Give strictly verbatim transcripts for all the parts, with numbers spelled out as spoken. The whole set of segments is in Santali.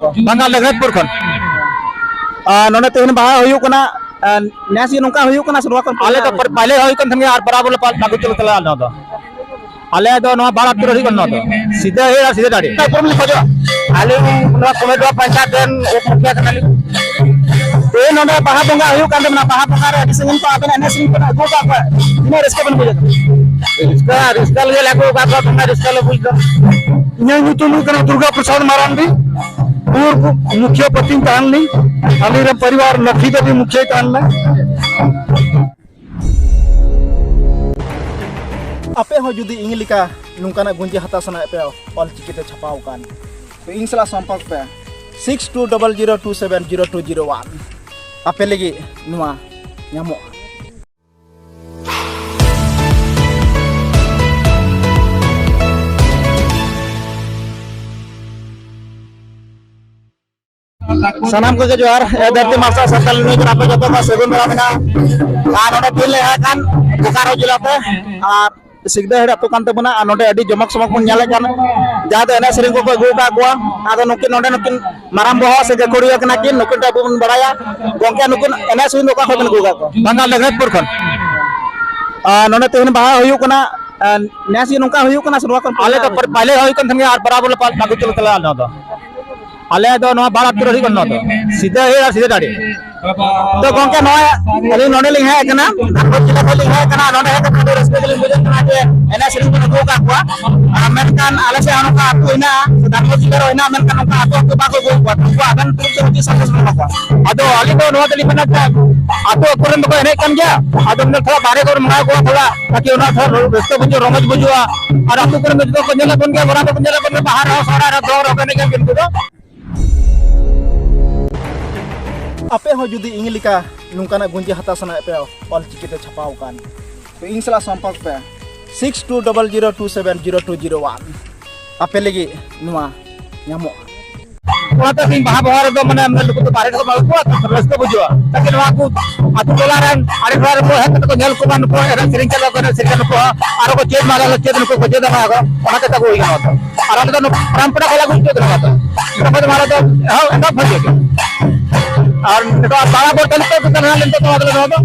ᱵᱟᱝᱜᱟᱞ ᱞᱮᱜᱽᱨᱟᱡᱽᱯᱩᱨ ᱠᱷᱚᱱ᱾ ᱟᱨ ᱱᱚᱰᱮ ᱛᱮᱦᱮᱧ ᱵᱟᱦᱟ ᱦᱩᱭᱩᱜ ᱠᱟᱱᱟ᱾ ᱟᱨ ᱱᱮᱥ ᱜᱮ ᱱᱚᱝᱠᱟ ᱦᱩᱭᱩᱜ ᱠᱟᱱᱟ ᱥᱮ ᱱᱚᱣᱟ ᱠᱷᱚᱱ ᱟᱞᱮ ᱫᱚ ᱯᱟᱹᱦᱤᱞ ᱦᱩᱭᱩᱜ ᱠᱟᱱ ᱛᱟᱦᱮᱸᱱ ᱜᱮᱭᱟ, ᱟᱨ ᱵᱟᱨᱟᱵᱚᱨ ᱞᱮ ᱯᱟᱞ-, ᱟᱹᱜᱩ ᱪᱟᱞᱟᱜ ᱛᱟᱞᱮᱭᱟ ᱱᱚᱣᱟ ᱫᱚ᱾ ᱟᱞᱮ ᱫᱚ ᱱᱚᱣᱟ ᱵᱟᱨ ᱟᱹᱛᱩ ᱨᱮ ᱦᱩᱭᱩᱜ ᱠᱟᱱᱟ ᱱᱚᱣᱟ ᱫᱚ᱾ ᱥᱤᱫᱟᱹ ᱦᱩᱭᱩᱜᱼᱟ, ᱥᱤᱫᱟᱹ ᱫᱟᱲᱮ᱾ ᱚᱠᱟ ᱯᱚᱨᱚᱵᱽ ᱞᱤᱧ ᱠᱷᱚᱡᱚᱜᱼᱟ? ᱟᱞᱤᱧ ᱱᱚᱣᱟ ᱠᱚᱢᱮᱰᱤ ᱯᱚᱧᱪᱟᱭᱮᱛ ᱨᱮᱱ ᱩᱯ ᱢᱩᱠᱷᱤᱭᱟᱹ ᱠᱟᱱᱟᱞᱤᱧ᱾ ᱛᱮᱦᱮᱧ ᱱᱚᱰᱮ ᱵᱟᱦᱟ ᱵᱚᱸᱜᱟ ᱦᱩᱭᱩᱜ ᱠᱟᱱ ᱛᱟᱵᱚᱱᱟ, ᱵᱟᱦᱟ ᱵᱚᱸᱜᱟ ᱨᱮ ᱟᱹᱰᱤ ᱥᱟᱺᱜᱤᱧ ᱠᱚ ᱟᱵᱮᱱ ᱮᱱᱮᱡ ᱥᱮᱨᱮᱧ ᱠᱚ ᱟᱹᱜᱩ ᱟᱠᱟᱫ ᱠᱚᱣᱟ, ᱛᱤᱱᱟᱹᱜ ᱨᱟᱹᱥᱠᱟᱹ ᱵᱮᱱ ᱵᱩᱡᱷᱟᱹᱣ ᱫᱟ? ᱨᱟᱹᱥᱠᱟᱹ, ᱨᱟᱹᱥᱠᱟᱹ ᱞᱟᱹᱜᱤᱫ ᱞᱮ ᱟᱹᱜᱩ ᱟᱠᱟᱫ ᱠᱚᱣᱟ, ᱫᱚᱢᱮ ᱨᱟᱹᱥᱠᱟᱹ ᱞᱮ ᱵᱩᱡᱽ ᱫᱟ᱾ ᱤᱧᱟᱹᱜ ᱧᱩᱛᱩᱢ ᱦᱩᱭᱩᱜ ᱠᱟᱱᱟ ᱫᱩᱨᱜᱟ ᱯᱨᱚᱥᱟᱫᱽ ᱢᱟᱨᱟᱱᱰᱤ, ᱯᱩᱨᱵᱚ ᱢᱩᱠᱷᱤᱭᱟᱹ ᱯᱚᱛᱤᱧ ᱛᱟᱦᱮᱸ ᱞᱮᱱᱟᱹᱧ, ᱟᱞᱮ ᱨᱮᱱ ᱯᱚᱨᱤᱵᱟᱨ ᱞᱚᱠᱠᱷᱤ ᱫᱮᱵᱤ ᱢᱩᱠᱷᱤᱭᱟᱹᱭ ᱛᱟᱦᱮᱸ ᱞᱮᱱᱟ᱾ ᱟᱯᱮ ᱦᱚᱸ ᱡᱩᱫᱤ ᱤᱧ ᱞᱮᱠᱟ ᱱᱚᱝᱠᱟᱱᱟᱜ ᱜᱩᱸᱡᱤ ᱦᱟᱛᱟᱣ ᱥᱟᱱᱟᱭᱮᱫ ᱯᱮᱭᱟ, ᱚᱞ ᱪᱤᱠᱤᱛᱮ ᱪᱷᱟᱯᱟᱣ ᱟᱠᱟᱱ, ᱛᱚ ᱤᱧ ᱥᱟᱞᱟᱜ ᱥᱚᱢᱯᱚᱨᱠ ᱯᱮ, six two double zero two seven zero two zero one. ᱟᱯᱮ ᱞᱟᱹᱜᱤᱫ ᱱᱚᱣᱟ ᱧᱟᱢᱚᱜᱼᱟ᱾ ᱥᱟᱱᱟᱢ ᱠᱚᱜᱮ ᱡᱚᱦᱟᱨ᱾ ᱮ, ᱫᱷᱟᱹᱨᱛᱤ ᱢᱟᱨᱥᱟᱞ ᱥᱟᱱᱛᱟᱲ ᱱᱤᱭᱩᱡᱽ ᱨᱮ ᱟᱯᱮ ᱡᱚᱛᱚ ᱠᱚ ᱥᱟᱹᱜᱩᱱ ᱫᱟᱨᱟᱢ ᱢᱮᱱᱟᱜᱼᱟ᱾ ᱟᱨ ᱱᱚᱰᱮ ᱛᱤᱱ ᱞᱮ ᱦᱮᱡ ᱟᱠᱟᱱ ᱵᱳᱠᱟᱨᱳ ᱡᱮᱞᱟ ᱛᱮ, ᱟᱨ ᱥᱤᱠᱫᱟᱹ ᱦᱮᱲ ᱟᱹᱛᱩ ᱠᱟᱱ ᱛᱟᱵᱚᱱᱟ᱾ ᱟᱨ ᱱᱚᱰᱮ ᱟᱹᱰᱤ ᱡᱚᱢᱚᱠ ᱥᱚᱢᱚᱠ ᱵᱚᱱ ᱧᱮᱞᱮᱫ ᱠᱟᱱ, ᱡᱟᱦᱟᱸ ᱫᱚ ᱮᱱᱮᱡ ᱥᱮᱨᱮᱧ ᱠᱚᱠᱚ ᱟᱹᱜᱩ ᱟᱠᱟᱫ ᱠᱚᱣᱟ᱾ ᱟᱫᱚ ᱱᱩᱠᱤᱱ ᱱᱚᱰᱮ ᱱᱩᱠᱤᱱ ᱢᱟᱨᱟᱝ ᱵᱚᱦᱚᱜ ᱥᱮ ᱜᱟᱹᱠᱷᱩᱲᱤᱭᱟᱹ ᱠᱟᱱᱟ ᱠᱤᱱ, ᱱᱩᱠᱤᱱ ᱴᱷᱮᱱ ᱟᱵᱚ ᱵᱚᱱ ᱵᱟᱲᱟᱭᱟ᱾ ᱜᱚᱝᱠᱮ, ᱱᱩᱠᱤᱱ ᱮᱱᱮᱡ ᱥᱮᱨᱮᱧ ᱫᱚ ᱚᱠᱟ ᱠᱷᱚᱱ ᱵᱮᱱ ᱟᱹᱜᱩ ᱟᱠᱟᱫ ᱠᱚᱣᱟ? ᱵᱟᱝᱜᱟᱞ ᱞᱮᱜᱽᱨᱟᱡᱽᱯᱩᱨ ᱠᱷᱚᱱ᱾ ᱟᱨ ᱱᱚᱰᱮ ᱛᱮᱦᱮᱧ ᱵᱟᱦᱟ ᱦᱩᱭᱩᱜ ᱠᱟᱱᱟ᱾ ᱟᱨ ᱱᱮᱥ ᱜᱮ ᱱᱚᱝᱠᱟ ᱦᱩᱭᱩᱜ ᱠᱟᱱᱟ ᱥᱮ ᱱᱚᱣᱟ ᱠᱷᱚᱱ ᱟᱞᱮ ᱫᱚ ᱯᱟᱹᱦᱤᱞ? ᱯᱟᱹᱦᱤᱞ ᱦᱩᱭᱩᱜ ᱠᱟᱱ ᱛᱟᱦᱮᱸᱱ ᱜᱮᱭᱟ, ᱟᱨ ᱵᱟᱨᱟᱵᱚᱨ ᱞᱮ ᱯᱟᱞ-, ᱟᱹᱜᱩ ᱪᱟᱞᱟᱜ ᱛᱟᱞᱮᱭᱟ ᱱᱚᱣᱟ ᱫᱚ᱾ ᱟᱞᱮ ᱫᱚ ᱱᱚᱣᱟ ᱵᱟᱨ ᱟᱹᱛᱩ ᱨᱮ ᱦᱩᱭᱩᱜ ᱠᱟᱱᱟ ᱱᱚᱣᱟ ᱫᱚ᱾ ᱥᱤᱫᱟᱹ ᱦᱮᱲ ᱟᱨ ᱥᱤᱫᱟᱹ ᱫᱟᱲᱮ᱾ ᱛᱚ ᱜᱚᱝᱠᱮ, ᱱᱚᱜᱼᱚᱭ ᱟᱹᱞᱤᱧ ᱱᱚᱰᱮ ᱞᱤᱧ ᱦᱮᱡ ᱟᱠᱟᱱᱟ, ᱫᱷᱟᱱᱵᱟᱫᱽ ᱡᱮᱞᱟ ᱠᱷᱚᱱ ᱞᱤᱧ ᱦᱮᱡ ᱟᱠᱟᱱᱟ᱾ ᱱᱚᱰᱮ ᱦᱮᱡ ᱠᱟᱛᱮ ᱟᱹᱰᱤ ᱨᱟᱹᱥᱠᱟᱹ ᱜᱮᱞᱤᱧ ᱵᱩᱡᱷᱟᱹᱣ ᱠᱟᱱᱟ ᱡᱮ ᱮᱱᱮᱡ ᱥᱮᱨᱮᱧ ᱵᱚᱱ ᱟᱹᱜᱩ ᱟᱠᱟᱫ ᱠᱚᱣᱟ᱾ ᱟᱨ ᱢᱮᱱᱠᱷᱟᱱ ᱟᱞᱮ ᱥᱮᱫ ᱦᱚᱸ ᱱᱚᱝᱠᱟ ᱟᱹᱛᱩ ᱦᱮᱱᱟᱜᱼᱟ, ᱥᱮ ᱫᱷᱟᱱᱵᱟᱫᱽ ᱡᱮᱞᱟ ᱨᱮ ᱦᱮᱱᱟᱜᱼᱟ, ᱢᱮᱱᱠᱷᱟᱱ ᱱᱚᱝᱠᱟ ᱟᱹᱛᱩ ᱟᱹᱛᱩ ᱵᱟᱠᱚ ᱟᱹᱜᱩ ᱠᱚᱣᱟ᱾ ᱩᱱᱠᱩ ᱟᱵᱮᱱ ᱛᱚᱨᱚᱯ ᱛᱮ ᱪᱮᱫ ᱥᱟᱸᱫᱮᱥ ᱵᱮᱱ ᱮᱢᱟ ᱠᱚᱣᱟ? ᱟᱫᱚ ᱟᱹᱞᱤᱧ ᱫᱚ ᱱᱚᱣᱟ ᱜᱮᱞᱤᱧ ᱢᱮᱱᱟ ᱡᱮ ᱟᱹᱛᱩ ᱟᱹᱛᱩ ᱨᱮᱱ ᱫᱚᱠᱚ ᱮᱱᱮᱡ ᱠᱟᱱ ᱜᱮᱭᱟ, ᱟᱫᱚ ᱢᱮᱱᱫᱟ ᱛᱷᱚᱲᱟ ᱵᱟᱦᱨᱮ ᱠᱚᱨᱮ ᱢᱮᱱᱟᱜ ᱠᱚᱣᱟ, ᱛᱷᱚᱲᱟ ᱛᱟᱠᱤ ᱚᱱᱟ ᱛᱷᱚᱲᱟ ᱨᱟᱹᱥᱠᱟᱹ ᱵᱩᱡᱷᱟᱹᱜ, ᱨᱚᱢᱚᱡᱽ ᱵᱩᱡᱷᱟᱹᱜᱼᱟ᱾ ᱟᱨ ᱟᱹᱛᱩ ᱠᱚᱨᱮ ᱫᱚ ᱡᱚᱛᱚ ᱠᱚ ᱧᱮᱞᱮᱫ ᱵᱚᱱ ᱜᱮᱭᱟ, ᱜᱚᱨᱟ ᱫᱚᱠᱚ ᱧᱮᱞᱮᱫ ᱵᱚᱱ ᱜᱮᱭᱟ, ᱵᱟᱦᱟ ᱨᱮᱦᱚᱸ ᱥᱚᱦᱨᱟᱭ ᱨᱮᱦᱚᱸ ᱫᱚᱝ ᱨᱮᱦᱚᱸ ᱠᱚ ᱮᱱᱮᱡ ᱠᱟᱱ ᱜᱮᱭᱟ ᱩᱱᱠᱩ ᱫᱚ᱾ ᱟᱯᱮ ᱦᱚᱸ ᱡᱩᱫᱤ ᱤᱧ ᱞᱮᱠᱟ ᱱᱚᱝᱠᱟᱱᱟᱜ ᱜᱩᱸᱡᱤ ᱦᱟᱛᱟᱣ ᱥᱟᱱᱟᱭᱮᱫ ᱯᱮᱭᱟ, ᱚᱞ ᱪᱤᱠᱤᱛᱮ ᱪᱷᱟᱯᱟᱣ ᱟᱠᱟᱱ, ᱛᱚ ᱤᱧ ᱥᱟᱞᱟᱜ ᱥᱚᱢᱯᱚᱨᱠ ᱯᱮ, six two double zero two seven zero two zero one. ᱟᱯᱮ ᱞᱟᱹᱜᱤᱫ ᱱᱚᱣᱟ ᱧᱟᱢᱚᱜᱼᱟ᱾ ᱚᱱᱟᱛᱮ ᱤᱧ ᱵᱟᱦᱟ ᱵᱚᱸᱜᱟ ᱨᱮᱫᱚ ᱢᱟᱱᱮ ᱱᱩᱠᱩ ᱫᱚ ᱵᱟᱦᱨᱮ ᱠᱷᱚᱱ ᱟᱹᱜᱩ ᱠᱚᱣᱟ, ᱨᱟᱹᱥᱠᱟᱹ ᱵᱩᱡᱷᱟᱹᱜᱼᱟ᱾ ᱛᱟᱠᱤ ᱱᱚᱣᱟ ᱠᱚ ᱟᱹᱛᱩ ᱴᱚᱞᱟ ᱨᱮᱱ ᱟᱹᱰᱤ ᱦᱚᱲ ᱠᱚ ᱦᱮᱡ ᱠᱟᱛᱮ ᱠᱚ ᱧᱮᱞ ᱠᱚᱣᱟ, ᱱᱩᱠᱩ ᱮᱱᱮᱡ ᱥᱮᱨᱮᱧ ᱪᱮᱫ ᱞᱮᱠᱟ ᱠᱚ ᱮᱱᱮᱡ ᱥᱮᱨᱮᱧᱟ, ᱱᱩᱠᱩ ᱦᱚᱸ ᱟᱨᱚ ᱠᱚ ᱪᱮᱫ ᱢᱟ, ᱟᱞᱮ ᱪᱮᱫ ᱱᱩᱠᱩ ᱠᱚ ᱪᱮᱫ ᱟᱠᱚ, ᱚᱱᱟ ᱠᱟᱛᱷᱟ ᱠᱚ ᱦᱩᱭ ᱠᱟᱱᱟ᱾ ᱟᱨ ᱟᱞᱮ ᱫᱚ ᱯᱟᱨᱟᱢᱯᱚᱨᱟ ᱠᱚ ᱞᱟᱹᱜᱩ ᱦᱚᱪᱚ ᱠᱟᱱᱟ᱾ ᱱᱚᱣᱟ ᱫᱚ ᱮᱦᱚᱵ ᱮᱛᱚᱦᱚᱵ ᱵᱷᱟᱜᱮ ᱜᱮ᱾ ᱟᱨ ᱱᱤᱛᱚᱜ ᱟᱨ ᱵᱟᱨᱟ ᱵᱚᱨ ᱛᱟᱹᱞᱤ ᱛᱮ ᱱᱟᱦᱟᱜ ᱞᱮᱱ ᱛᱟᱵᱚᱱᱟ ᱟᱫᱚ ᱱᱚᱣᱟ ᱫᱚ,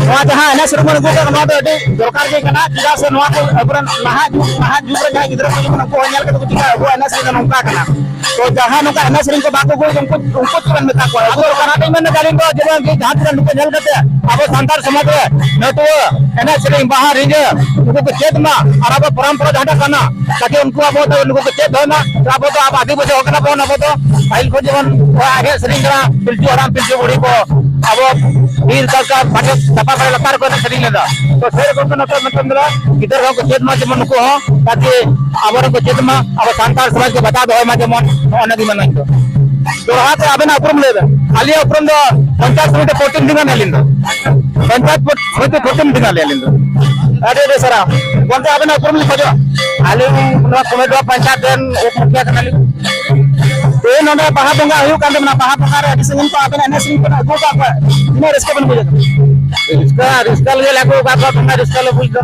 ᱱᱚᱣᱟ ᱡᱟᱦᱟᱸ ᱮᱱᱮᱡ ᱥᱮᱨᱮᱧ ᱵᱚᱱ ᱟᱹᱜᱩ ᱠᱟᱜ, ᱱᱚᱣᱟ ᱫᱚ ᱟᱹᱰᱤ ᱫᱚᱨᱠᱟᱨ ᱜᱮ ᱠᱟᱱᱟ᱾ ᱪᱮᱫᱟᱜ ᱥᱮ ᱱᱚᱣᱟ ᱠᱚ ᱟᱵᱚᱨᱮᱱ ᱱᱟᱦᱟᱜ ᱡᱩᱜᱽ, ᱱᱟᱦᱟᱜ ᱡᱩᱜᱽ ᱨᱮ ᱡᱟᱦᱟᱸᱭ ᱜᱤᱫᱽᱨᱟᱹ ᱠᱚ ᱦᱤᱡᱩᱜ ᱠᱟᱱᱟ, ᱩᱱᱠᱩ ᱦᱚᱸ ᱧᱮᱞ ᱠᱟᱛᱮ ᱠᱚ ᱪᱮᱫᱟ ᱟᱵᱚᱣᱟᱜ ᱮᱱᱮᱡ ᱥᱮᱨᱮᱧ ᱫᱚ ᱱᱚᱝᱠᱟ ᱠᱟᱱᱟ᱾ ᱛᱚ ᱡᱟᱦᱟᱸᱭ ᱱᱚᱝᱠᱟ ᱮᱱᱮᱡ ᱥᱮᱨᱮᱧ ᱠᱚ ᱵᱟᱠᱚ ᱟᱹᱜᱩᱭᱮᱫᱟ, ᱩᱱᱠᱩ, ᱩᱱᱠᱩ ᱪᱮᱫ ᱵᱮᱱ ᱢᱮᱛᱟ ᱠᱚᱣᱟ? ᱟᱵᱚ ᱫᱚ ᱠᱟᱱᱟ ᱴᱷᱮᱱ ᱢᱮᱱ ᱫᱟᱲᱮ ᱠᱚ ᱡᱮᱢᱚᱱ ᱡᱟᱦᱟᱸ ᱛᱤᱱᱟᱹᱜ ᱱᱩᱠᱩ ᱧᱮᱞ ᱠᱟᱛᱮ ᱟᱵᱚ ᱥᱟᱱᱛᱟᱲ ᱥᱚᱢᱟᱡᱽ ᱨᱮ ᱱᱟᱹᱴᱩᱣᱟᱹ ᱮᱱᱮᱡ ᱥᱮᱨᱮᱧ, ᱵᱟᱦᱟ, ᱨᱤᱸᱡᱟᱹ, ᱩᱱᱠᱩ ᱠᱚ ᱪᱮᱫ ᱢᱟ᱾ ᱟᱨ ᱟᱵᱚ ᱯᱚᱨᱚᱢᱯᱚᱨᱟ ᱡᱟᱦᱟᱸᱴᱟᱜ ᱠᱟᱱᱟ, ᱛᱟᱠᱤ ᱩᱱᱠᱩ ᱟᱵᱚ ᱫᱚ, ᱱᱩᱠᱩ ᱠᱚ ᱪᱮᱫ ᱫᱚᱦᱚᱭ ᱢᱟ᱾ ᱟᱵᱚ ᱫᱚ ᱟᱵᱚ ᱟᱹᱫᱤᱵᱟᱹᱥᱤ ᱦᱚᱲ ᱠᱟᱱᱟ ᱵᱚᱱ, ᱟᱵᱚ ᱫᱚ ᱯᱟᱹᱦᱤᱞ ᱠᱷᱚᱱ ᱡᱮᱢᱚᱱ ᱮᱱᱮᱡ ᱥᱮᱨᱮᱧ ᱠᱟᱱᱟ, ᱯᱤᱞᱪᱩ ᱦᱟᱲᱟᱢ ᱯᱤᱞᱪᱩ ᱵᱩᱲᱦᱤ ᱠᱚ ᱟᱵᱚ ᱵᱤᱨ ᱠᱟᱨᱠᱟ ᱵᱟᱴᱮ ᱪᱟᱯᱟ ᱵᱟᱲᱮ ᱞᱟᱛᱟᱨ ᱨᱮᱠᱚ ᱮᱱᱮᱡ ᱥᱮᱨᱮᱧ ᱞᱮᱫᱟ᱾ ᱛᱚ ᱥᱮᱨᱚᱠᱚᱢ ᱜᱮ ᱱᱚᱛᱮ ᱢᱤᱫᱴᱮᱱ ᱫᱚ ᱜᱤᱫᱟᱹᱨ ᱦᱚᱸ ᱠᱚ ᱪᱮᱫ ᱢᱟ, ᱡᱮᱢᱚᱱ ᱱᱩᱠᱩ ᱦᱚᱸ ᱛᱟᱠᱤ ᱟᱵᱚᱨᱮᱱ ᱠᱚ ᱪᱮᱫ ᱢᱟ, ᱟᱵᱚ ᱥᱟᱱᱛᱟᱲ ᱥᱚᱢᱟᱡᱽ ᱠᱚ ᱵᱟᱧᱪᱟᱣ ᱫᱚᱦᱚᱭ ᱢᱟ, ᱡᱮᱢᱚᱱ ᱱᱚᱜᱼᱚ ᱱᱚᱣᱟ ᱜᱮ ᱢᱮᱱᱟ ᱤᱧ ᱫᱚ᱾ ᱫᱚᱦᱲᱟ ᱛᱮ ᱟᱵᱮᱱᱟᱜ ᱩᱯᱨᱩᱢ ᱞᱟᱹᱭ ᱵᱮᱱ᱾ ᱟᱹᱞᱤᱧᱟᱜ ᱩᱯᱨᱩᱢ ᱫᱚ ᱯᱚᱧᱪᱟᱭᱮᱛ ᱥᱚᱢᱤᱛᱤ ᱯᱨᱚᱛᱤᱱᱤᱫᱷᱤ ᱠᱟᱱᱟᱞᱤᱧ ᱟᱹᱞᱤᱧ ᱫᱚ᱾ ᱯᱚᱧᱪᱟᱭᱮᱛ ᱯᱨᱚ-, ᱥᱚᱢᱤᱛᱤ ᱯᱨᱚᱛᱤᱱᱤᱫᱷᱤ ᱠᱟᱱᱟᱞᱤᱧ ᱟᱹᱞᱤᱧ ᱫᱚ᱾ ᱟᱹᱰᱤ ᱟᱹᱰᱤ ᱥᱟᱨᱦᱟᱣ᱾ ᱜᱚᱢᱠᱮ, ᱟᱵᱮᱱᱟᱜ ᱩᱯᱨᱩᱢ ᱞᱤᱧ ᱠᱷᱚᱡᱚᱜᱼᱟ᱾ ᱟᱹᱞᱤᱧ ᱱᱚᱣᱟ ᱠᱚᱢᱮᱰᱚᱣᱟ ᱯᱚᱧᱪᱟᱭᱮᱛ ᱨᱮᱱ ᱩᱯ ᱢᱩᱠᱷᱤᱭᱟᱹ ᱠᱟᱱᱟᱞᱤᱧ᱾ ᱛᱮᱦᱮᱧ ᱱᱚᱰᱮ ᱵᱟᱦᱟ ᱵᱚᱸᱜᱟ ᱦᱩᱭᱩᱜ ᱠᱟᱱ ᱛᱟᱵᱚᱱᱟ, ᱵᱟᱦᱟ ᱵᱚᱸᱜᱟ ᱨᱮ ᱟᱹᱰᱤ ᱥᱟᱺᱜᱤᱧ ᱠᱷᱚᱱ ᱟᱵᱮᱱ ᱮᱱᱮᱡ ᱥᱮᱨᱮᱧ ᱠᱚ ᱟᱹᱜᱩ ᱟᱠᱟᱫ ᱠᱚᱣᱟ, ᱛᱤᱱᱟᱹᱜ ᱨᱟᱹᱥᱠᱟᱹ ᱵᱮᱱ ᱵᱩᱡᱷᱟᱹᱣ ᱫᱟ? ᱨᱟᱹᱥᱠᱟᱹ, ᱨᱟᱹᱥᱠᱟᱹ ᱞᱟᱹᱜᱤᱫ ᱞᱮ ᱟᱹᱜᱩ ᱟᱠᱟᱫ ᱠᱚᱣᱟ, ᱫᱚᱢᱮ ᱨᱟᱹᱥᱠᱟᱹ ᱞᱮ ᱵᱩᱡᱽ ᱮᱫᱟ᱾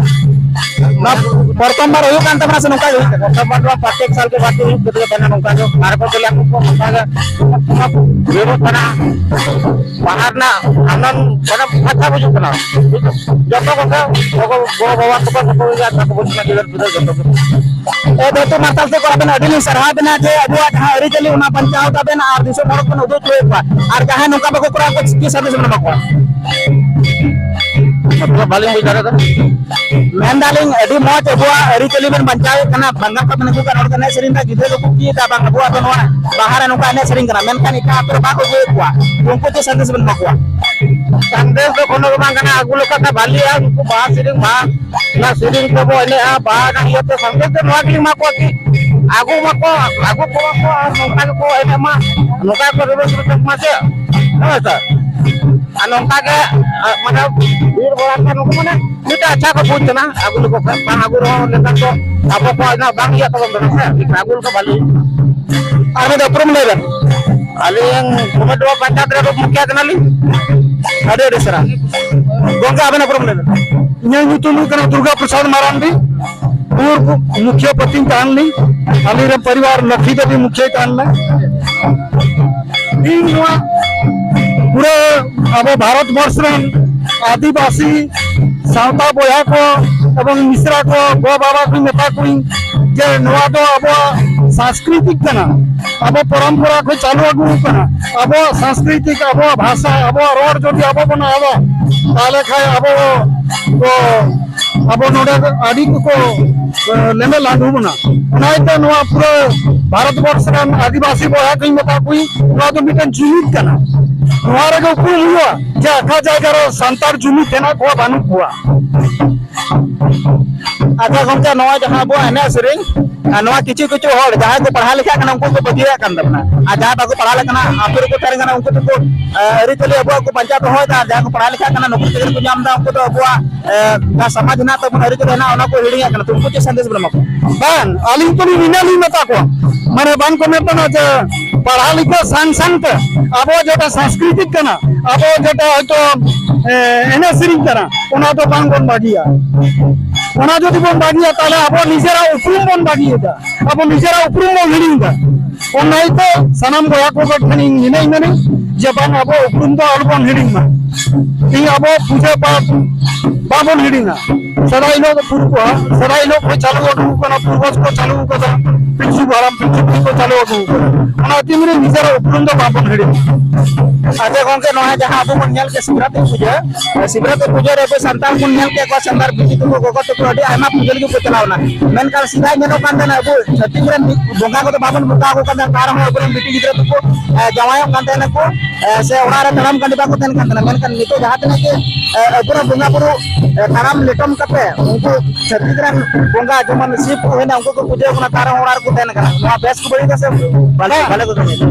ᱱᱚᱣᱟ ᱯᱨᱚᱛᱷᱚᱢ ᱵᱟᱨ ᱦᱩᱭᱩᱜ ᱠᱟᱱ ᱛᱟᱵᱚᱱᱟ ᱥᱮ ᱱᱚᱝᱠᱟ ᱜᱮ ᱦᱩᱭᱩᱜ ᱠᱟᱱᱟ? ᱯᱨᱚᱛᱷᱚᱢ ᱵᱟᱨ ᱫᱚ ᱯᱨᱚᱛᱮᱠ ᱥᱟᱞ ᱜᱮ ᱵᱟᱨ ᱫᱤᱱ ᱦᱩᱭᱩᱜ ᱠᱟᱱ ᱛᱟᱦᱮᱱᱟ ᱱᱚᱝᱠᱟ ᱜᱮ᱾ ᱟᱨ ᱠᱚ ᱞᱟᱹᱭᱟ ᱠᱚ ᱱᱚᱝᱠᱟ ᱜᱮ ᱦᱩᱭᱩᱜᱚᱜ ᱠᱟᱱᱟ᱾ ᱵᱟᱦᱟ ᱨᱮᱱᱟᱜ ᱟᱱᱚᱱᱫ ᱢᱟᱱᱮ ᱯᱷᱟᱸᱠᱟ ᱵᱩᱡᱩᱜ ᱠᱟᱱᱟ᱾ ᱡᱚᱛᱚ ᱠᱚᱜᱮ ᱜᱚᱜᱚ, ᱜᱚ ᱵᱟᱵᱟ ᱛᱟᱠᱚ ᱡᱚᱛᱚ ᱜᱮ ᱟᱨ ᱵᱟᱠᱚ ᱵᱩᱡᱽ ᱠᱟᱱᱟ, ᱜᱤᱫᱟᱹᱨ ᱯᱤᱫᱟᱹᱨ ᱡᱚᱛᱚ ᱜᱮ᱾ ᱮ, ᱫᱷᱟᱹᱨᱛᱤ ᱢᱟᱨᱥᱟᱞ ᱥᱮᱫ ᱠᱚ ᱟᱵᱮᱱ ᱟᱹᱰᱤ ᱞᱤᱧ ᱥᱟᱨᱦᱟᱣ ᱵᱮᱱᱟ ᱡᱮ ᱟᱵᱚᱣᱟᱜ ᱡᱟᱦᱟᱸ ᱟᱹᱨᱤᱪᱟᱹᱞᱤ ᱚᱱᱟ ᱵᱟᱧᱪᱟᱣ ᱛᱟᱵᱮᱱ ᱟᱨ ᱫᱤᱥᱚᱢ ᱦᱚᱲ ᱠᱚᱵᱮᱱ ᱩᱫᱩᱜ ᱦᱚᱪᱚᱭᱮᱫ ᱠᱚᱣᱟ᱾ ᱟᱨ ᱡᱟᱦᱟᱸᱭ ᱱᱚᱝᱠᱟ ᱵᱟᱠᱚ ᱠᱚᱨᱟᱣ ᱠᱚᱣᱟ ᱪᱮᱫ ᱥᱟᱸᱫᱮᱥ ᱵᱮᱱ ᱮᱢᱟ ᱠᱚᱣᱟ? ᱢᱚᱛᱞᱚᱵ ᱵᱟᱹᱞᱤᱧ ᱵᱩᱡᱽ ᱫᱟᱲᱮᱭᱟᱫᱟ᱾ ᱢᱮᱱᱫᱟᱞᱤᱧ ᱟᱹᱰᱤ ᱢᱚᱡᱽ ᱟᱵᱚᱣᱟᱜ ᱟᱹᱨᱤᱪᱟᱹᱞᱤ ᱵᱮᱱ ᱵᱟᱧᱪᱟᱣᱮᱫ ᱠᱟᱱᱟ, ᱵᱟᱝᱜᱟᱞ ᱠᱷᱚᱱ ᱵᱮᱱ ᱟᱹᱜᱩ ᱠᱟᱜ ᱦᱚᱲ ᱠᱚ ᱮᱱᱮᱡ ᱥᱮᱨᱮᱧ ᱫᱟ, ᱜᱤᱫᱽᱨᱟᱹ ᱠᱚᱠᱚ ᱪᱮᱫ ᱮᱫᱟ, ᱵᱟᱝ ᱟᱵᱚᱣᱟᱜ ᱫᱚ ᱱᱚᱣᱟ ᱵᱟᱦᱟ ᱨᱮ ᱱᱚᱝᱠᱟ ᱮᱱᱮᱡ ᱥᱮᱨᱮᱧ ᱠᱟᱱᱟ, ᱢᱮᱱᱠᱷᱟᱱ ᱮᱴᱟᱜ ᱟᱹᱛᱩ ᱨᱮ ᱵᱟᱠᱚ ᱟᱹᱜᱩᱭᱮᱫ ᱠᱚᱣᱟ, ᱩᱱᱠᱩ ᱪᱮᱫ ᱥᱟᱸᱫᱮᱥ ᱵᱮᱱ ᱮᱢᱟ ᱠᱚᱣᱟ? ᱥᱟᱸᱫᱮᱥ ᱫᱚ ᱠᱳᱱᱳ ᱜᱮ ᱵᱟᱝ ᱠᱟᱱᱟ, ᱟᱹᱜᱩ ᱞᱮᱠᱷᱟᱱ ᱫᱚ ᱵᱷᱟᱞᱤᱜᱼᱟ, ᱩᱱᱠᱩ ᱵᱟᱦᱟ ᱥᱮᱨᱮᱧ ᱵᱟᱦᱟ ᱚᱱᱟ ᱥᱮᱨᱮᱧ ᱛᱮᱵᱚ ᱮᱱᱮᱡᱼᱟ, ᱵᱟᱦᱟ ᱨᱮᱱᱟᱜ ᱤᱭᱟᱹᱛᱮ ᱥᱟᱱᱫᱮᱥ ᱫᱚ ᱱᱚᱣᱟ ᱜᱮᱞᱤᱧ ᱮᱢᱟ ᱠᱚᱣᱟ ᱠᱤ ᱟᱹᱜᱩ ᱢᱟᱠᱚ, ᱟᱹᱜᱩ ᱠᱚᱣᱟ ᱠᱚ ᱟᱨ ᱱᱚᱝᱠᱟ ᱜᱮᱠᱚ ᱮᱱᱮᱡ ᱢᱟ, ᱱᱚᱝᱠᱟ ᱜᱮᱠᱚ ᱨᱩᱨᱩ ᱥᱩᱨᱩ ᱢᱟ ᱪᱮᱫ? ᱦᱮᱸ ᱥᱮ? ᱟᱨ ᱱᱚᱝᱠᱟ ᱜᱮ, ᱟᱨ ᱢᱟᱱᱮ ᱵᱷᱤᱲ ᱵᱟᱲᱟ ᱞᱮᱠᱷᱟᱱ ᱱᱩᱠᱩ ᱢᱟᱱᱮ ᱢᱤᱫᱴᱟᱝ ᱟᱪᱪᱷᱟ ᱠᱚ ᱵᱩᱡᱽ ᱠᱟᱱᱟ, ᱟᱹᱜᱩ ᱞᱮᱠᱚ ᱠᱷᱟᱱ ᱵᱟᱝ ᱟᱹᱜᱩ ᱨᱮᱦᱚᱸ ᱱᱮᱛᱟᱨ ᱫᱚ ᱟᱵᱚ ᱠᱚᱣᱟᱜ ᱤᱱᱟᱹᱜ ᱵᱟᱝ ᱤᱭᱟᱹᱜ ᱛᱟᱵᱚᱱ ᱠᱟᱱᱟ ᱥᱮ, ᱟᱹᱜᱩ ᱞᱮᱠᱚ ᱵᱷᱟᱹᱞᱤ᱾ ᱟᱨ ᱢᱤᱫ ᱫᱷᱟᱣ ᱩᱯᱨᱩᱢ ᱞᱟᱹᱭ ᱵᱮᱱ᱾ ᱟᱹᱞᱤᱧ ᱠᱩᱢᱮᱴᱣᱟ ᱯᱚᱧᱪᱟᱭᱮᱛ ᱨᱮ ᱢᱩᱠᱷᱤᱭᱟᱹ ᱠᱟᱱᱟᱞᱤᱧ᱾ ᱟᱹᱰᱤ ᱟᱹᱰᱤ ᱥᱟᱨᱦᱟᱣ᱾ ᱜᱚᱝᱠᱮ, ᱟᱵᱮᱱᱟᱜ ᱩᱯᱨᱩᱢ ᱞᱟᱹᱭ ᱵᱮᱱ᱾ ᱤᱧᱟᱹᱜ ᱧᱩᱛᱩᱢ ᱦᱩᱭᱩᱜ ᱠᱟᱱᱟ ᱫᱩᱨᱜᱟ ᱯᱨᱚᱥᱟᱫᱽ ᱢᱟᱨᱟᱱᱰᱤ᱾ ᱯᱩᱨᱵᱚ ᱢᱩᱠᱷᱤᱭᱟᱹ ᱯᱚᱛᱤᱧ ᱛᱟᱦᱮᱸ ᱞᱮᱱᱟ᱾ ᱟᱞᱮ ᱨᱮᱱ ᱯᱚᱨᱤᱵᱟᱨ ᱞᱚᱠᱠᱷᱤ ᱫᱮᱵᱤ ᱢᱩᱠᱷᱤᱭᱟᱹ ᱛᱟᱦᱮᱸ ᱞᱮᱱᱟ᱾ ᱤᱧ ᱱᱚᱣᱟ ᱯᱩᱨᱟᱹ ᱟᱵᱚ ᱵᱷᱟᱨᱚᱛ ᱵᱚᱨᱥ ᱨᱮᱱ ᱟᱹᱫᱤᱵᱟᱹᱥᱤ ᱥᱟᱶᱛᱟ ᱵᱚᱭᱦᱟ ᱠᱚ ᱮᱵᱚᱝ ᱢᱤᱥᱨᱟ ᱠᱚ, ᱜᱚ ᱵᱟᱵᱟ ᱠᱚᱧ ᱢᱮᱛᱟ ᱠᱚᱣᱟᱧ ᱡᱮ ᱱᱚᱣᱟ ᱫᱚ ᱟᱵᱚᱣᱟᱜ ᱥᱟᱝᱥᱠᱨᱤᱛᱤᱠ ᱠᱟᱱᱟ, ᱟᱵᱚ ᱯᱚᱨᱚᱢᱯᱚᱨᱟ ᱠᱷᱚᱱ ᱪᱟᱹᱞᱩ ᱟᱹᱜᱩ ᱟᱠᱟᱱᱟ᱾ ᱟᱵᱚᱣᱟᱜ ᱥᱟᱝᱥᱠᱨᱤᱛᱤᱠ, ᱟᱵᱚᱣᱟᱜ ᱵᱷᱟᱥᱟ, ᱟᱵᱚᱣᱟᱜ ᱨᱚᱲ ᱡᱩᱫᱤ ᱟᱵᱚ ᱵᱚᱱ ᱟᱫᱟ, ᱛᱟᱦᱚᱞᱮ ᱠᱷᱟᱱ ᱟᱵᱚ ᱫᱚ ᱟᱵᱚ ᱱᱚᱰᱮ ᱫᱚ ᱟᱹᱰᱤ ᱠᱚᱠᱚ, ᱮ, ᱞᱮᱢᱮ ᱞᱟᱸᱰᱩ ᱵᱚᱱᱟ᱾ ᱚᱱᱟ ᱤᱭᱟᱹᱛᱮ ᱱᱚᱣᱟ ᱯᱩᱨᱟᱹ ᱵᱷᱟᱨᱚᱛ ᱵᱚᱨᱥ ᱨᱮᱱ ᱟᱹᱫᱤᱵᱟᱹᱥᱤ ᱵᱚᱭᱦᱟ ᱠᱚᱧ ᱢᱮᱛᱟ ᱠᱚᱣᱟᱧ, ᱱᱚᱣᱟ ᱫᱚ ᱢᱤᱫᱴᱮᱱ ᱡᱩᱢᱤᱫ ᱠᱟᱱᱟ᱾ ᱱᱚᱣᱟ ᱨᱮᱜᱮ ᱩᱯᱨᱩᱢ ᱦᱩᱭᱩᱜᱼᱟ ᱡᱮ ᱟᱠᱟ ᱡᱟᱭᱜᱟ ᱨᱮ ᱥᱟᱱᱛᱟᱲ ᱡᱩᱢᱤᱫ ᱦᱮᱱᱟᱜ ᱠᱚᱣᱟ, ᱵᱟᱹᱱᱩᱜ ᱠᱚᱣᱟ᱾ ᱟᱪᱪᱷᱟ ᱜᱚᱝᱠᱮ, ᱱᱚᱣᱟ ᱡᱟᱦᱟᱸ ᱟᱵᱚᱣᱟᱜ ᱮᱱᱮᱡ ᱥᱮᱨᱮᱧ, ᱟᱨ ᱱᱚᱣᱟ ᱠᱤᱪᱷᱩ ᱠᱤᱪᱷᱩ ᱦᱚᱲ ᱡᱟᱦᱟᱸᱭ ᱠᱚ ᱯᱟᱲᱦᱟᱣ ᱞᱮᱠᱷᱟᱜ ᱠᱟᱱᱟ, ᱩᱱᱠᱩ ᱠᱚ ᱵᱟᱹᱜᱤᱭᱟᱜ ᱠᱟᱱ ᱛᱟᱵᱚᱱᱟ᱾ ᱟᱨ ᱡᱟᱦᱟᱸᱭ ᱵᱟᱠᱚ ᱯᱟᱲᱦᱟᱣ ᱞᱮᱠᱷᱟᱱ ᱟᱹᱛᱩ ᱨᱮᱠᱚ ᱛᱟᱦᱮᱱ ᱠᱟᱱᱟ, ᱩᱱᱠᱩ ᱫᱚᱠᱚ, ᱮ, ᱟᱹᱨᱤᱪᱟᱹᱞᱤ ᱟᱵᱚᱣᱟᱜ ᱠᱚ ᱵᱟᱧᱪᱟᱣ ᱫᱚᱦᱚᱭᱮᱫᱟ᱾ ᱟᱨ ᱡᱟᱦᱟᱸᱭ ᱠᱚ ᱯᱟᱲᱦᱟᱣ ᱞᱮᱠᱷᱟᱜ ᱠᱟᱱᱟ, ᱱᱚᱠᱨᱤ ᱪᱟᱹᱠᱨᱤ ᱠᱚ ᱧᱟᱢ ᱮᱫᱟ, ᱩᱱᱠᱩ ᱫᱚ ᱟᱵᱚᱣᱟᱜ, ᱮ, ᱡᱟᱦᱟᱸ ᱥᱚᱢᱟᱡᱽ ᱦᱮᱱᱟᱜ ᱛᱟᱵᱚᱱᱟ, ᱟᱹᱨᱤᱪᱟᱹᱞᱤ ᱦᱮᱱᱟᱜ, ᱚᱱᱟ ᱠᱚ ᱦᱤᱲᱤᱧᱟᱜ ᱠᱟᱱᱟ᱾ ᱛᱚ ᱩᱱᱠᱩ ᱪᱮᱫ ᱥᱟᱸᱫᱮᱥ ᱵᱚᱱ ᱮᱢᱟ ᱠᱚᱣᱟ? ᱵᱟᱝ, ᱟᱹᱞᱤᱧ ᱛᱚᱞᱤᱧ ᱱᱤᱱᱟᱹᱜ ᱞᱤᱧ ᱢᱮᱛᱟ ᱠᱚᱣᱟ, ᱢᱟᱱᱮ ᱵᱟᱝ ᱠᱚ ᱢᱮᱱ ᱠᱟᱱᱟ ᱡᱮ ᱯᱟᱲᱦᱟᱣ ᱞᱮᱠᱷᱟᱱ ᱥᱟᱝ ᱥᱟᱝ ᱛᱮ ᱟᱵᱚ ᱡᱮᱴᱟ ᱥᱟᱝᱥᱠᱨᱤᱛᱤᱠ ᱠᱟᱱᱟ, ᱟᱵᱚ ᱡᱮᱴᱟ ᱦᱚᱭᱛᱳ, ᱮ, ᱮᱱᱮᱡ ᱥᱮᱨᱮᱧ ᱠᱟᱱᱟ, ᱚᱱᱟ ᱫᱚ ᱵᱟᱝ ᱵᱚᱱ ᱵᱟᱹᱜᱤᱭᱟ᱾ ᱚᱱᱟ ᱡᱩᱫᱤ ᱵᱚᱱ ᱵᱟᱹᱜᱤᱭᱟ, ᱛᱟᱦᱞᱮ ᱟᱵᱚ ᱱᱤᱡᱮᱨᱟᱜ ᱩᱯᱨᱩᱢ ᱵᱚᱱ ᱵᱟᱹᱜᱤᱭᱮᱫᱟ, ᱟᱵᱚ ᱱᱤᱡᱮᱨᱟᱜ ᱩᱯᱨᱩᱢ ᱵᱚᱱ ᱦᱤᱲᱤᱧ ᱮᱫᱟ᱾ ᱚᱱᱟ ᱤᱭᱟᱹᱛᱮ ᱥᱟᱱᱟᱢ ᱵᱚᱭᱦᱟ ᱠᱚ ᱴᱷᱮᱱ ᱤᱧ ᱱᱤᱱᱟᱹᱧ ᱢᱮᱱᱟᱹᱧ ᱡᱮ ᱵᱟᱝ, ᱟᱵᱚ ᱩᱯᱨᱩᱢ ᱫᱚ ᱟᱞᱚᱵᱚᱱ ᱦᱤᱲᱤᱧ ᱢᱟ᱾ ᱛᱮᱦᱤᱧ ᱟᱵᱚ ᱯᱩᱡᱟᱹ ᱯᱟᱴ ᱵᱟᱵᱚᱱ ᱦᱤᱲᱤᱧᱟ᱾ ᱥᱮᱫᱟᱭ ᱦᱤᱞᱳᱜ ᱫᱚ ᱯᱩᱨᱵᱚ, ᱥᱮᱫᱟᱭ ᱦᱤᱞᱳᱜ ᱠᱷᱚᱱ ᱪᱟᱹᱞᱩ ᱟᱹᱜᱩ ᱟᱠᱟᱱᱟ, ᱯᱩᱨᱵᱚᱡᱽ ᱠᱚ ᱪᱟᱹᱞᱩ ᱟᱠᱟᱫᱟ, ᱯᱤᱞᱪᱩ ᱦᱟᱲᱟᱢ ᱯᱤᱞᱪᱩ ᱵᱩᱲᱦᱤ ᱠᱚ ᱪᱟᱹᱞᱩ ᱟᱹᱜᱩ ᱟᱠᱟᱫᱟ᱾ ᱚᱱᱟ ᱛᱤᱱ ᱨᱮ ᱱᱤᱡᱮᱨᱟᱜ ᱩᱯᱨᱩᱢ ᱫᱚ ᱵᱟᱵᱚᱱ ᱦᱤᱲᱤᱧᱟ᱾ ᱟᱪᱪᱷᱟ ᱜᱚᱝᱠᱮ, ᱱᱚᱣᱟ ᱡᱟᱦᱟᱸ ᱟᱵᱚ ᱵᱚᱱ ᱧᱮᱞ ᱠᱮᱫ ᱥᱤᱵᱨᱟᱛᱨᱤ ᱯᱩᱡᱟᱹ, ᱥᱤᱵᱨᱟᱛᱨᱤ ᱯᱩᱡᱟᱹ ᱨᱮ ᱟᱵᱚ ᱥᱟᱱᱛᱟᱲ ᱵᱚᱱ ᱧᱮᱞ ᱠᱮᱫ ᱠᱚᱣᱟ, ᱥᱟᱱᱛᱟᱲ ᱵᱤᱴᱤ ᱛᱟᱠᱚ, ᱜᱚᱜᱚ ᱛᱟᱠᱚ ᱟᱹᱰᱤ ᱟᱭᱢᱟ ᱯᱩᱡᱟᱹ ᱞᱟᱹᱜᱤᱫ ᱠᱚ ᱪᱟᱞᱟᱣ ᱮᱱᱟ᱾ ᱢᱮᱱᱠᱷᱟᱱ ᱥᱮᱫᱟᱭ ᱧᱮᱞᱚᱜ ᱠᱟᱱ ᱛᱟᱦᱮᱱᱟ, ᱟᱵᱚ ᱪᱷᱟᱹᱛᱤᱠ ᱨᱮᱱ ᱵᱚᱸᱜᱟ ᱠᱚᱫᱚ ᱵᱟᱵᱚᱱ ᱵᱚᱸᱜᱟ ᱟᱠᱚ ᱠᱟᱱ ᱛᱟᱦᱮᱱᱟ, ᱛᱟᱨ ᱨᱮᱦᱚᱸ ᱟᱵᱚᱨᱮᱱ ᱵᱤᱴᱤ ᱜᱤᱫᱽᱨᱟᱹ ᱛᱟᱠᱚ, ᱮ, ᱡᱟᱶᱟᱭᱚᱜ ᱠᱟᱱ ᱛᱟᱦᱮᱱᱟ ᱠᱚ, ᱮ, ᱥᱮ ᱚᱲᱟᱜ ᱨᱮ ᱛᱟᱲᱟᱢ ᱠᱟᱸᱰᱤ ᱵᱟᱠᱚ ᱛᱟᱦᱮᱱ ᱠᱟᱱ ᱛᱟᱦᱮᱱᱟ᱾ ᱢᱮᱱᱠᱷᱟᱱ ᱱᱤᱛᱚᱜ ᱡᱟᱦᱟᱸ ᱛᱤᱱᱟᱹᱜ ᱜᱮ, ᱮ, ᱟᱵᱚᱨᱮᱱ ᱵᱚᱸᱜᱟ ᱵᱩᱨᱩ, ᱮ, ᱛᱟᱲᱟᱢ ᱞᱮᱴᱚᱢ ᱠᱟᱛᱮ ᱩᱱᱠᱩ ᱪᱷᱟᱹᱛᱤᱠ ᱨᱮᱱ ᱵᱚᱸᱜᱟ ᱡᱮᱢᱚᱱ ᱥᱤᱵ ᱠᱚ ᱦᱩᱭᱱᱟ, ᱩᱱᱠᱩ ᱠᱚ ᱯᱩᱡᱟᱹ ᱟᱠᱚ ᱠᱟᱱᱟ, ᱛᱟᱨ ᱨᱮᱦᱚᱸ ᱚᱲᱟᱜ ᱨᱮᱠᱚ ᱛᱟᱦᱮᱱ ᱠᱟᱱᱟ᱾ ᱱᱚᱣᱟ ᱵᱮᱥ ᱠᱚ ᱵᱟᱹᱲᱤᱡ ᱫᱟ ᱥᱮ ᱵᱷᱟᱞᱮ, ᱵᱷᱟᱞᱮ ᱠᱚ ᱠᱟᱹᱢᱤᱭᱮᱫᱟ?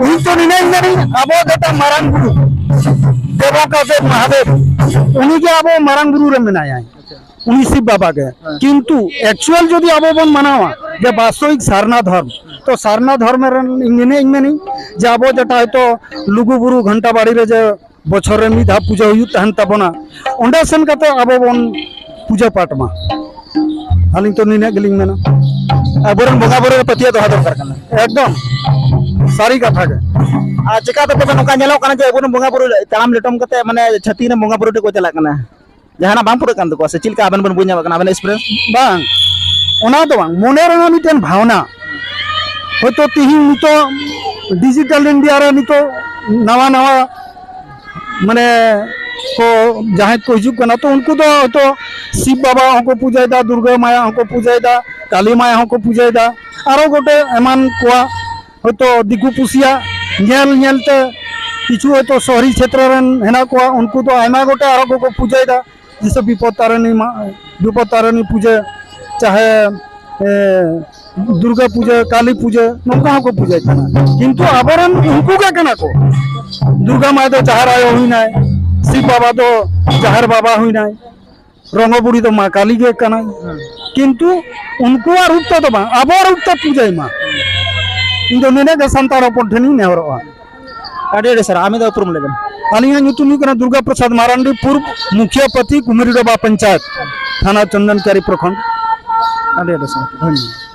ᱤᱧ ᱛᱚ ᱱᱤᱱᱟᱹᱧ ᱢᱮᱱᱟᱹᱧ, ᱟᱵᱚ ᱡᱮᱴᱟ ᱢᱟᱨᱟᱝ ᱵᱩᱨᱩ ᱫᱮᱵᱚ ᱠᱟᱛᱮ ᱢᱚᱦᱟᱫᱮᱵ, ᱩᱱᱤᱜᱮ ᱟᱵᱚ ᱢᱟᱨᱟᱝ ᱵᱩᱨᱩ ᱨᱮ ᱢᱮᱱᱟᱭᱟ, ᱩᱱᱤ ᱥᱤᱵ ᱵᱟᱵᱟ ᱜᱮ᱾ ᱦᱮᱸ᱾ ᱠᱤᱱᱛᱩ ᱮᱠᱪᱩᱭᱟᱞ ᱡᱩᱫᱤ ᱟᱵᱚ ᱵᱚᱱ ᱢᱟᱱᱟᱣᱟ ᱡᱮ ᱵᱟᱥᱛᱚᱵᱤᱠ ᱥᱟᱨᱱᱟ ᱫᱷᱚᱨᱢ, ᱛᱚ ᱥᱟᱨᱱᱟ ᱫᱷᱚᱨᱢᱮ ᱨᱮᱱ ᱤᱧ ᱱᱤᱱᱟᱹᱜ ᱤᱧ ᱢᱮᱱᱤᱧ ᱡᱮ ᱟᱵᱚ ᱡᱮᱴᱟ ᱦᱚᱭᱛᱳ ᱞᱩᱜᱩ ᱵᱩᱨᱩ ᱜᱷᱟᱱᱴᱟ ᱵᱟᱲᱤ ᱨᱮ ᱡᱮ ᱵᱚᱪᱷᱚᱨ ᱨᱮ ᱢᱤᱫ ᱫᱷᱟᱣ ᱯᱩᱡᱟᱹ ᱦᱩᱭᱩᱜ ᱛᱟᱦᱮᱱ ᱛᱟᱵᱚᱱᱟ, ᱚᱸᱰᱮ ᱥᱮᱱ ᱠᱟᱛᱮ ᱟᱵᱚ ᱵᱚᱱ ᱯᱩᱡᱟᱹ ᱯᱟᱴ ᱢᱟ᱾ ᱟᱹᱞᱤᱧ ᱛᱚ ᱱᱤᱱᱟᱹᱜ ᱜᱮᱞᱤᱧ ᱢᱮᱱᱟ᱾ ᱟᱵᱚᱨᱮᱱ ᱵᱚᱸᱜᱟ ᱵᱩᱨᱩ ᱨᱮ ᱯᱟᱹᱛᱭᱟᱹᱣ ᱫᱚᱦᱚ ᱫᱚᱨᱠᱟᱨ ᱠᱟᱱᱟ᱾ ᱮᱠᱫᱚᱢ ᱥᱟᱹᱨᱤ ᱠᱟᱛᱷᱟ ᱜᱮ᱾ ᱟᱨ ᱪᱮᱠᱟ ᱛᱮ ᱛᱚᱵᱮ ᱱᱚᱝᱠᱟ ᱧᱮᱞᱚᱜ ᱠᱟᱱᱟ ᱡᱮ ᱟᱵᱚᱨᱮᱱ ᱵᱚᱸᱜᱟ ᱵᱩᱨᱩ ᱛᱟᱲᱟᱢ ᱞᱮᱴᱚᱢ ᱠᱟᱛᱮ ᱢᱟᱱᱮ ᱪᱷᱟᱹᱛᱤᱠ ᱨᱮᱱ ᱵᱚᱸᱜᱟ ᱵᱩᱨᱩ ᱴᱷᱮᱱ ᱠᱚ ᱪᱟᱞᱟᱜ ᱠᱟᱱᱟ? ᱡᱟᱦᱟᱱᱟᱜ ᱵᱟᱝ ᱯᱩᱨᱟᱹᱜ ᱠᱟᱱ ᱛᱟᱠᱚᱣᱟ ᱥᱮ ᱪᱮᱫ ᱞᱮᱠᱟ ᱟᱵᱮᱱ ᱵᱮᱱ ᱵᱩᱡᱽ ᱧᱟᱢᱮᱫ ᱠᱟᱱᱟ, ᱟᱵᱮᱱᱟᱜ ᱮᱠᱥᱯᱤᱨᱤᱭᱮᱱᱥ? ᱵᱟᱝ, ᱚᱱᱟ ᱫᱚ ᱵᱟᱝ, ᱢᱚᱱᱮ ᱨᱮᱱᱟᱜ ᱢᱤᱫᱴᱮᱱ ᱵᱷᱟᱣᱱᱟ᱾ ᱦᱚᱭᱛᱳ ᱛᱤᱦᱤᱧ ᱱᱤᱛᱚᱜ ᱰᱤᱡᱤᱴᱟᱞ ᱤᱱᱰᱤᱭᱟ ᱨᱮ ᱱᱤᱛᱚᱜ ᱱᱟᱣᱟ ᱱᱟᱣᱟ ᱢᱟᱱᱮ ᱠᱚ ᱡᱟᱦᱟᱸᱭ ᱠᱚ ᱦᱤᱡᱩᱜ ᱠᱟᱱᱟ, ᱛᱚ ᱩᱱᱠᱩ ᱫᱚ ᱦᱚᱭᱛᱳ ᱥᱤᱵ ᱵᱟᱵᱟ ᱦᱚᱸᱠᱚ ᱯᱩᱡᱟᱹᱭᱮᱫᱟ, ᱫᱩᱨᱜᱟᱹ ᱢᱟᱭᱟ ᱦᱚᱸᱠᱚ ᱯᱩᱡᱟᱹᱭᱮᱫᱟ, ᱠᱟᱞᱤ ᱢᱟᱭᱟ ᱦᱚᱸᱠᱚ ᱯᱩᱡᱟᱹᱭᱮᱫᱟ, ᱟᱨᱚ ᱜᱚᱴᱮ ᱮᱢᱟᱱ ᱠᱚᱣᱟᱜ ᱦᱚᱭᱛᱳ ᱫᱤᱠᱩ ᱯᱩᱥᱤᱭᱟᱜ ᱧᱮᱞ ᱧᱮᱞ ᱛᱮ ᱠᱤᱪᱷᱩ ᱦᱚᱭᱛᱳ ᱥᱚᱦᱨᱤ ᱪᱷᱮᱛᱨᱚ ᱨᱮᱱ ᱦᱮᱱᱟᱜ ᱠᱚᱣᱟ, ᱩᱱᱠᱩ ᱫᱚ ᱟᱭᱢᱟ ᱜᱚᱴᱮ ᱟᱨᱚ ᱠᱚᱠᱚ ᱯᱩᱡᱟᱹᱭᱮᱫᱟ᱾ ᱡᱮᱭᱥᱮ ᱵᱤᱯᱚᱫ ᱛᱟᱨᱤᱱᱤ ᱢᱟ, ᱵᱤᱯᱚᱫ ᱛᱟᱨᱤᱱᱤ ᱯᱩᱡᱟᱹ, ᱪᱟᱦᱮ ᱮ, ᱫᱩᱨᱜᱟ ᱯᱩᱡᱟᱹ, ᱠᱟᱞᱤ ᱯᱩᱡᱟᱹ, ᱱᱚᱝᱠᱟ ᱦᱚᱸᱠᱚ ᱯᱩᱡᱟᱹᱭ ᱠᱟᱱᱟ᱾ ᱠᱤᱱᱛᱩ ᱟᱵᱚᱨᱮᱱ ᱩᱱᱠᱩ ᱜᱮ ᱠᱟᱱᱟ ᱠᱚ᱾ ᱫᱩᱨᱜᱟ ᱢᱟᱭ ᱫᱚ ᱡᱟᱦᱮᱨ ᱟᱭᱳ ᱦᱩᱭᱱᱟᱭ, ᱥᱤᱵ ᱵᱟᱵᱟ ᱫᱚ ᱡᱟᱦᱮᱨ ᱵᱟᱵᱟ ᱦᱩᱭᱱᱟᱭ, ᱨᱚᱝᱜᱚ ᱵᱩᱲᱦᱤ ᱫᱚ ᱢᱟ ᱠᱟᱞᱤ ᱜᱮ ᱠᱟᱱᱟᱭ᱾ ᱦᱮᱸ᱾ ᱠᱤᱱᱛᱩ ᱩᱱᱠᱩᱣᱟᱜ ᱨᱩᱯ ᱛᱮᱫᱚ ᱵᱟᱝ, ᱟᱵᱚᱣᱟᱜ ᱨᱩᱯ ᱛᱮ ᱯᱩᱡᱟᱹᱭ ᱢᱟ᱾ ᱤᱧ ᱫᱚ ᱱᱤᱱᱟᱹᱜ ᱜᱮ ᱥᱟᱱᱛᱟᱲ ᱦᱚᱯᱚᱱ ᱴᱷᱮᱱᱤᱧ ᱱᱮᱦᱚᱨᱚᱜᱼᱟ᱾ ᱟᱹᱰᱤ ᱟᱹᱰᱤ ᱥᱟᱨᱦᱟᱣ᱾ ᱟᱢ ᱫᱚ ᱩᱯᱨᱩᱢ ᱞᱟᱹᱭ ᱵᱮᱱ᱾ ᱟᱹᱞᱤᱧᱟᱜ ᱧᱩᱛᱩᱢ ᱦᱩᱭᱩᱜ ᱠᱟᱱᱟ ᱫᱩᱨᱜᱟ ᱯᱨᱚᱥᱟᱫᱽ ᱢᱟᱨᱟᱱᱰᱤ, ᱯᱩᱨᱵ ᱢᱩᱠᱷᱤᱭᱟᱹ ᱯᱟᱹᱛᱤ, ᱠᱩᱢᱤᱨᱰᱚᱵᱟ ᱯᱚᱧᱪᱟᱭᱮᱛ, ᱛᱷᱟᱱᱟ ᱪᱚᱱᱫᱚᱱᱠᱟᱨᱤ ᱯᱨᱚᱠᱷᱚᱸᱰ᱾ ᱟᱹᱰᱤ ᱟᱹᱰᱤ ᱥᱟᱨᱦᱟᱣ᱾ ᱫᱷᱚᱱᱭᱚᱵᱟᱫ᱾